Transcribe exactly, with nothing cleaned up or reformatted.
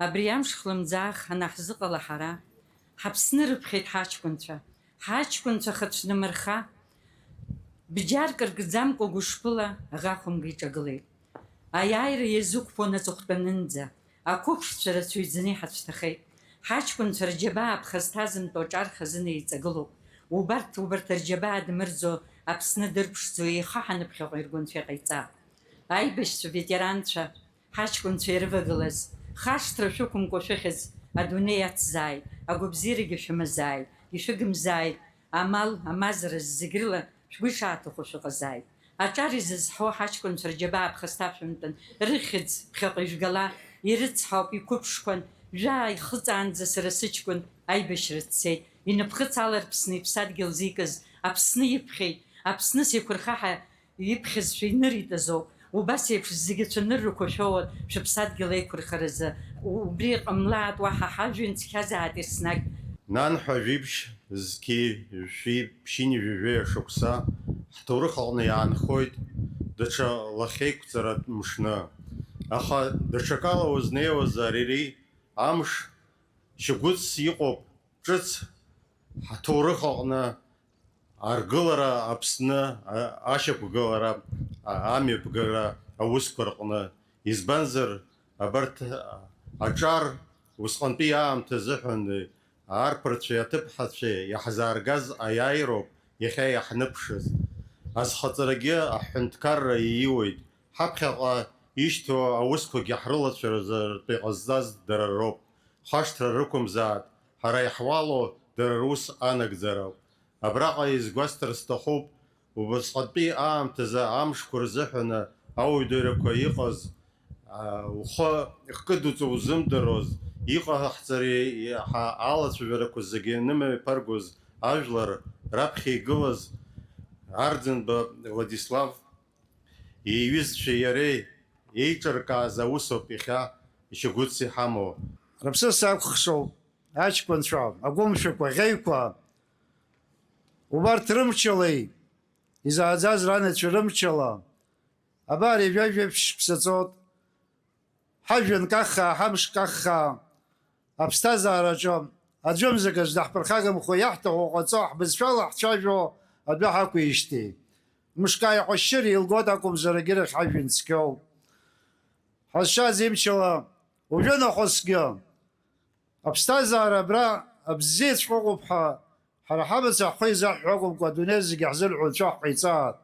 Абри амш хлымӡаах анаҳзыҟала ҳара, ҳаԥсны рыԥхьеит ҳаҷкәынцәа, ҳаҷкәынцәа хацәнымырха, бџьарк ркӡамкәа гәышԥыла аӷа хәымга иҿагылеит. Аиааира иазықәԥон аҵыхәтәанынӡа, ақәыԥшцәа рацәаҩӡаны иҳацәҭахеит. Ҳаҷкәынцәа рџьабаа ԥхасҭазымтәо аҿар хазына еиҵагылоуп. Убарҭ, убарҭ рџьабаа дмырӡо, Аԥсны дырԥшӡо, еихаҳаны ԥхьаҟа иргәынцәа иҟаиҵа. Аибашьцәа, ветеранцәа, ҳаҷкәынцәа ирывагылаз, хашҭра шәықәымкәа шәыхьӡ адунеи иацзааит, агәабзиарагьы шәымазааит, ишәыгымзааит, амал, амазара зегь рыла шәгәы ишааҭаху шәыҟазааит. Аҿар изызҳауа ҳаҷкәынцәа рџьабаа ԥхасҭа шәымтәын, рыхьӡ ԥхьаҟа ижәгала, ирыцҳауп, иқәыԥшқәан, жәаа ихыҵаанӡа сара сыҷкәын аибашьра дцеит, инапхыц аларԥсны иԥсадгьыл зикыз Аԥсны иԥхьеит, Аԥсны сеиқәырхаҳа иԥхьазшәа инырит азоуп. Убас еиԥш зегьы цәаныррақәа шәоур, шәыԥсадгьыл еиқәырхаразы, убри ҟамлаат уаҳа ҳажәҩан цқьазаат еснагь. Нанҳәа жәибжь зқьи жәшәи ԥшьынҩажәи жәаҩа шықәса ҳҭоурых аҟны иаанхоит даҽа лахьеиқәҵаратә мшны. Аха даҽакала узнеиуазар, ири амш шьагәыҭс иҟоуп ҿыц ҳҭоурых аҟны аргылара Аԥсны, а-, ашьақәгылара, а-, амҩаԥгара аусқәа рҟны. Избанзар, абарҭ, а-, аҿар усҟантәи аамҭа азыҳәан арԥарцәеи аҭыԥҳацәеи иаҳзааргаз аиааироуп иахьа иаҳныԥшыз. Азхаҵарагьы аҳәынҭқарра ииуеит. Ҳаԥхьаҟа ишьҭоу аусқәагьы ҳрылацәажәаратәы иҟазҵаз дара роуп. Хашҭра рықәымзааит, ҳара иаҳуало дара рус анагӡароуп. Абраҟа изгәасҭар сҭахуп, убасҟатәи аамҭазы амшқәа рзыҳәаны ауаҩ-даҩрақәа иҟаз, а, ухы хкыдуҵо узымдыруаз, иҟаҳҵари ҳәа алацәажәарақәа зегьы нымҩаԥаргоз ажәлар раԥхьа игылаз Арӡынба Владислав иҩызцәеи иареи еиҿыркааз аусоуп иахьа ишьагәыҭс иҳамоу. Рыԥсы сакәхшоуп аҷкәынцәа, агәымшәақәа, аӷьеҩқәа, убарҭ рымчалеи, изааӡаз ранацәа рымчала, абар ҩажәа шықәса ҵуеит, ҳажәҩан каххаа, ҳамш каххаа, аԥсҭазаараҿы аӡәымзагаз даҳԥырхагамхо, иаҳҭаху ҟаҵо, ҳбызшәала ҳцәажәо адәы ҳақәижьҭеи. Мышк ааиҟәашьшьыр еилгоит акәымзар, агьырахь ҳажәҩан цқьоуп. Ҳазшаз имчала, уажәы нахысгьы аԥсҭазаара абра абзиаҵәҟьа ыҟоуп ҳәа, ҳара ҳабацәа ҳхы изаҳҳәо акәымкәа, адунеи зегьы ҳзырҳәо Анцәа ҳҟаиҵааит.